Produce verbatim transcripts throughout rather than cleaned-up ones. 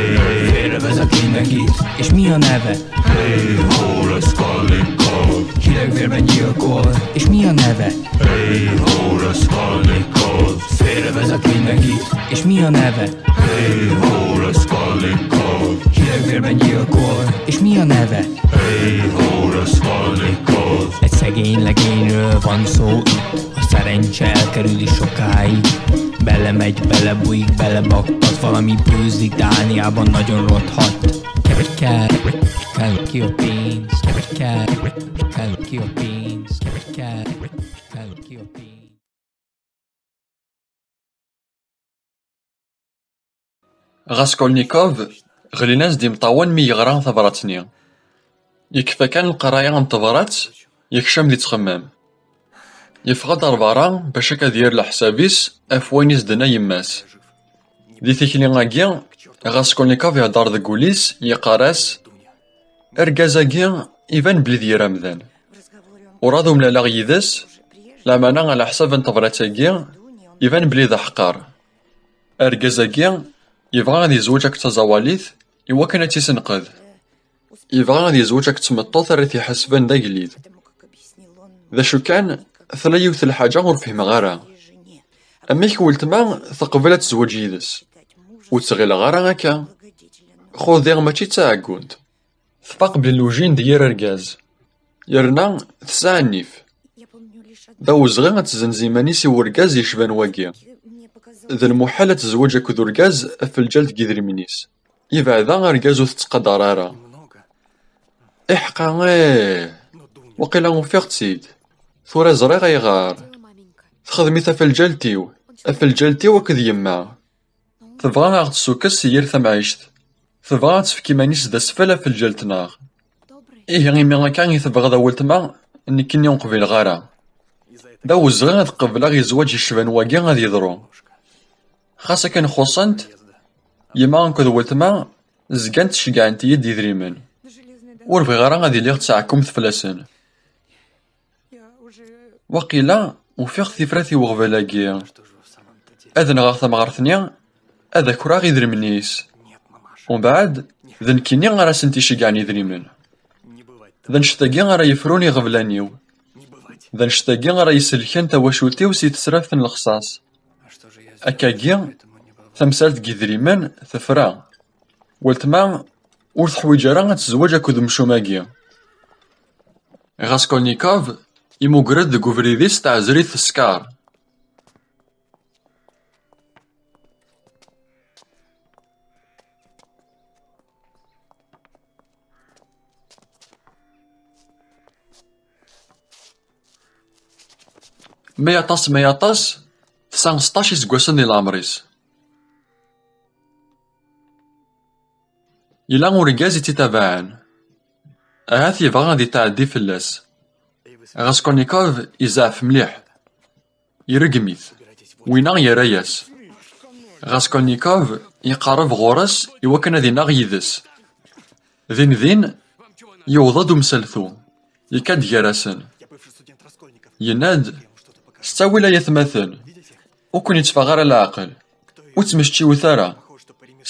Wer was a Kinderkid, és mi a neve? Hey ho, Raskolnikov! Hidegvérben gyilkol, és mi a neve? Hey ho, Raskolnikov! Wer was a Kinderkid, és mi a neve? Hey ho, Raskolnikov! Hidegvérben gyilkol, és mi a neve? Hey ho, Raskolnikov! Egy szegény legényről van szó itt. A szerencse elkerüli sokáig. Belemegy, belebújik, belebaktat, valami bőzik, de álniában nagyon rothadt. Kevés kell, kell ki a pénz, kevés kell, kell ki a pénz, kevés kell, kell ki a pénz. Raskolnikov ɣlin-as-d imeṭṭawen mi yeɣra tabrat-nni. Yekfa kan leqraya n tebrat, yekcem di ttxemmam. Yeffeɣ-d ar berra bac akka ad yerr leḥsab-is ɣef wayen i s-d-tenna yemma-s. Di tikli-agi, Raskolnikov ihedder deg wul-is, yeqqar-as: "Argaz-agi iban belli d yir amdan. Ur ad umlaleɣ yid-s, lameɛna ɛla ḥsab n tebrat-agi, iban belli d aḥeqqar. Argaz-agi yebɣa ad yezweǧ akked taẓawalit iwakken ad tt-isenqed. Yebɣa ad yezweǧ akked tmeṭṭut ara t-iḥasben d agellid. D acu kan, tella yiwet n lḥaǧa ur fhimeɣ ara. Amek weltma teqbel ad tezweǧ yid-s? Ur tt-ɣileɣ ara akka. Xudi mačči d taɛeggunt." Tfaq belli lujin d yir argaz. Yerna tesɛa nnif. D awezɣi ad tezzenz iman-is i urgaz yecban wagi. D lmuḥal ad tezweǧ akked urgaz ɣef lǧal deg idrimen-is. Yebɛed-a argaz ur tettqadar ara. Iḥqa, ih. Waqila ufiɣ-tt-id. Tura ẓriɣ ayɣer. Texdem-it ɣef lǧalt-iw. Ɣef lǧalt-iw akked yemma. Tebɣa a ɣ-d-tessukkes si yir tamɛict. Tebɣa ad tefk iman-is d asfel ɣef lǧalt-nneɣ. Ihi imi akka i tebɣiḍ a weltma, nekkini ur qbileɣ ara. D awezɣi ad qebleɣ i zzwaǧ yecban wagi ad yeḍru. Xas akken xuṣṣent, yemma akked weltma zgant ceggɛent-iyi-d idrimen. Ur bɣiɣ ara ad iliɣ d taɛekkumt fell-asen. Waqila ufiɣ tifrat i weɣbel-agi. Ad nɣeɣ tamɣart-nni, ad akreɣ idrimen-is. Umbeɛd, d nekkini ara sent-iceggɛen idrimen. D annect-agi ara yefrun iɣeblan-iw. D annect-agi ara iselken tawacult-iw si tesraft n lexṣaṣ. Akkagi, tamsalt deg idrimen tefra. Weltma ur teḥwiǧ ara ad tezweǧ akked umcum-agi. Raskolnikov imuger-d deg ubrid-is taɛezrit tesker. Ma aṭas, ma aṭas, tesɛa seṭṭac iseggasen di leɛmer-is. Yella urgaz i tt-itabaɛen. Ahat yebɣa ad itɛeddi fell-as. Raskolnikov izeɛf mliḥ. Ireggem-it. Winna yerra-yas. Raskolnikov iqerreb ɣur-s iwakken ad ineɣ yid-s. Din din, yewweḍ-d umsaltu. Yekka-d gar-asen. Yenna-d: "S ttawil ay atmaten, ur ken-itteffeɣ ara leɛqel. Ur ttmecčiwet ara.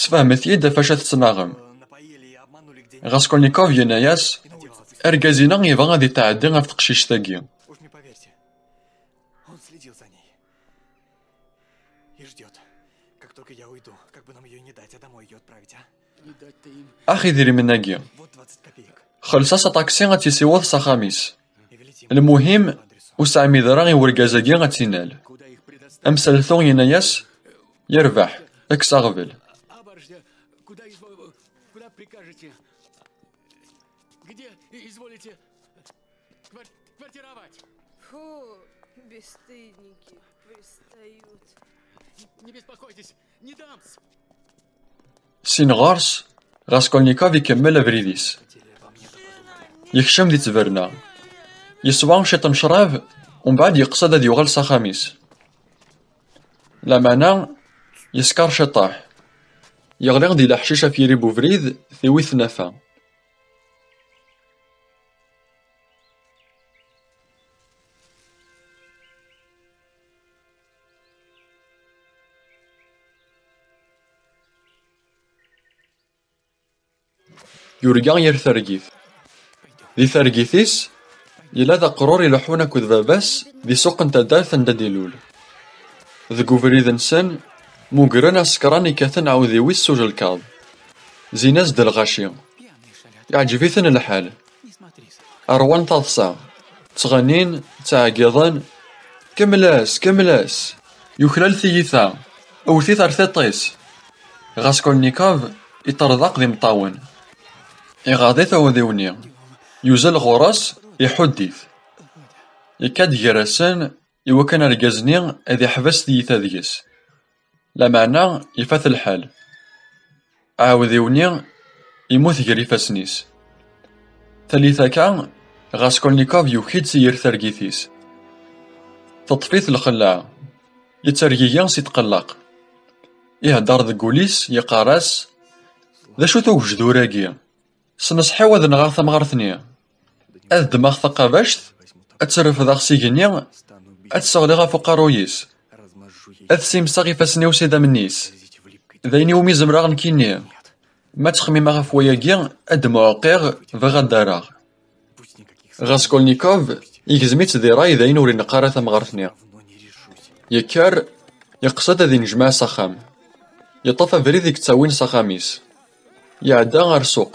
Sfehmet-iyi-d ɣef wacu tettnaɣem." Raskolnikov yenna-yas: "Argaz-inna yebɣa ad itɛeddi ɣef teqcict-agi." Он следил за ней. И ждет. Как только я уйду, как бы нам ее не дать, а домой ее отправить, а? Ax idrimen-agi. Xelleṣ-as aṭaksi ad tt-isiweḍ s axxam-is. Lmuhim, ur sɛimid ara i urgaz-agi ad tt-inal. Amsaltu yenna-yas: "Yerbeḥ, kkes aɣbel." Фу, бесстыдники пристают. Sin ɣer-s, Raskolnikov ikemmel abrid-is. Yekcem di ttberna. Yeswa ciṭ n ccrab, umbeɛd yeqsed ad yuɣal s axxam-is. Lameɛna, yeskeṛ ciṭṭaḥ. Yeɣli di leḥcic ɣef yiri n ubrid, tiwi-t tnafa. Yurga yir targit. Di targit-is, yella d aqrur ileḥḥun akked baba-s di ssuq n taddart anda d-ilul. Deg ubrid-nsen, mugren asekran ikkaten aɛudiw-is s ujelkaḍ. Zzin-as-d lɣaci. Iɛǧeb-iten lḥal. Rwan taḍsa. Ttɣennin, ttɛeggiḍen. Kemmel-as, kemmel-as! Yuklal tiyita. Wwet-it ar tiṭ-is. Raskolnikov iṭerḍeq d imeṭṭawen. Iɣaḍ-it uɛudiw-nni. Yuzzel ɣur-s, iḥudd-it. Yekka-d gar-asen iwakken argaz-nni ad iḥbes tiyita deg-s. Lameɛna ifat lḥal. Aɛudiw-nni yemmut gar ifassen-is. Talit akka, Raskolnikov yuki-d si yir targit-is. Teṭṭef-it lxelɛa. Yettergigi s yetqelleq. Ihedder deg wul-is, yeqqar-as: "D acu-t ugejdur-agi? Sneṣḥ-iw ad nɣeɣ tamɣart-nni. Ad ddmeɣ taqabact, ad tt-refdeɣ s igenni, ad tt-sseɣliɣ ɣef uqerruy-is. Ad ssimseɣ ifassen-iw s idammen-is. D ayen iwumi zemreɣ nekkini. Ma ttxemmimeɣ ɣef wayagi, ad d-muɛqiɣ, bɣiɣ ad d-araɣ." Raskolnikov igzem-itt di ṛṛay, d ayen ur ineqq ara tamɣart-nni. Yekker, yeqsed ad inejmaɛ s axxam. Yeṭṭef abrid i yettawin s axxam-is. Iɛedda ar ssuq.